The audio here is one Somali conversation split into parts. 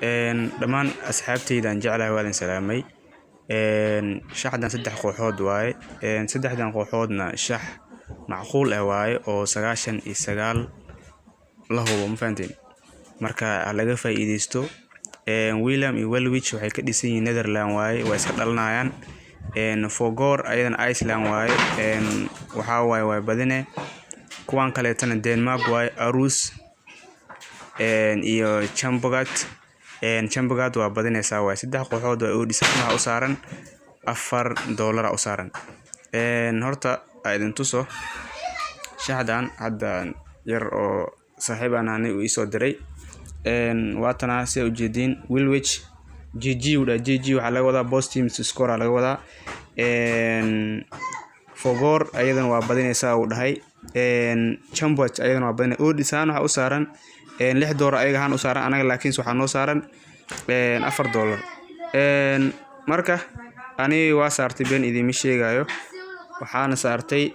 Dhammaan asxaabteyda aan jeclahay, waa idin salaamay. Shaxdan saddex kooxood waaye. Saddexdan kooxoodna shax macquul ah waaye oo 99 la hubo, ma fahanteen? Marka ha laga faa'iideysto. Willem iyo Welwich waxay ka dhisan yihiin Netherland waaye, waa iska dhalanayaan. Fogor ayadana Iceland waaye, waxaa waaye waa badine. Kuwan kaleetana Denmark waaye, Arus iyo Chambogat. Chambogat waa badinaysaa waaye. Saddex kooxood waa odds waxaa u saaran $4 u saaran. Horta aa idin tuso shaxdan hadda yar oo saaxiib aan ahnay uu isoo diray. Waatana sida ujeediin Wilwich GG uu dhahay. GG waxaa laga wadaa both teams to score aa laga wadaa. Fogor ayadana waa badinaysaa uu dhahay. Chambot ayadana waa badinay. Odds ahaan waxaa u saaran $6 ayaga ahaan u saaran anaga, laakiinse waxaa noo saaran $4. Marka ani waa saartay, been idiima sheegayo, waxaana saartay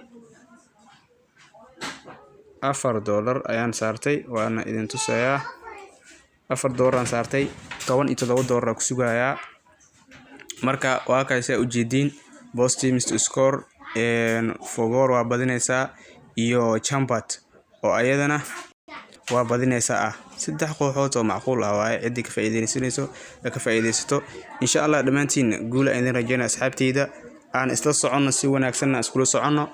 $4 ayaan saartay, waana idin tusayaa. $4 aan saartay, $17 aan ku sugayaa. Marka waa kay saa ujeediin, both teams to score, Fogor waa badinaysaa iyo Chambat oo ayadana waa badinaysaa ah. Saddex kooxood oo macquul ah waaye. Ciddii ka faa'iideysanayso ka faa'iideysato, insha Allah. Dhammaantiin guul aan idin rajeynaya, asxaabteyda. Aan isla soconno, si wanaagsanna iskula soconno.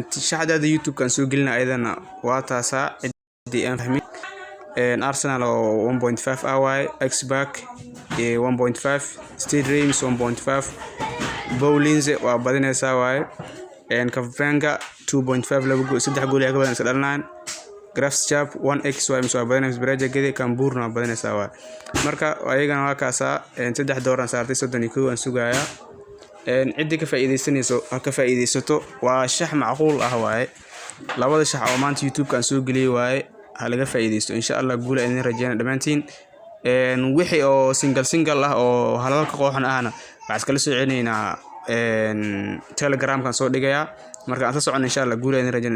Shaxdaada YouTube-ka aan soo gelina ayadana waa taasaa. Ciddii aan fahmin, Arsenal oo 1.5 ah waaye, Xback 1.5, Stade Reims 1.5, Bowlinze waa badinaysaa waaye, Cavavinga 2.5, laba gool, saddex gool ka badan iska dhalinayaan. Graafschap 1x waaye mise waa badinaysa, Breja Gede Cambuurna waa badinaysaa waaye. Marka ayagana waa kaasaa. $3 aan saartay, 31 aan sugayaa. Ciddii ka faa'iideysanayso ha ka faa'iideysato, waa shax macquul ah waaye. Labada shax oo maanta YouTube-ka aan soo geliyey waaye, ha laga faa'iideysto, insha Allah. Guul aan idin rajeynaya dhammaantiin. Wixii oo single single ah oo halalka kooxna ahna waxaan iskala soo celinaynaa, Telegramkan soo dhigayaa. Marka aan soo socono, insha Allah, guul aan idin rajeynaya.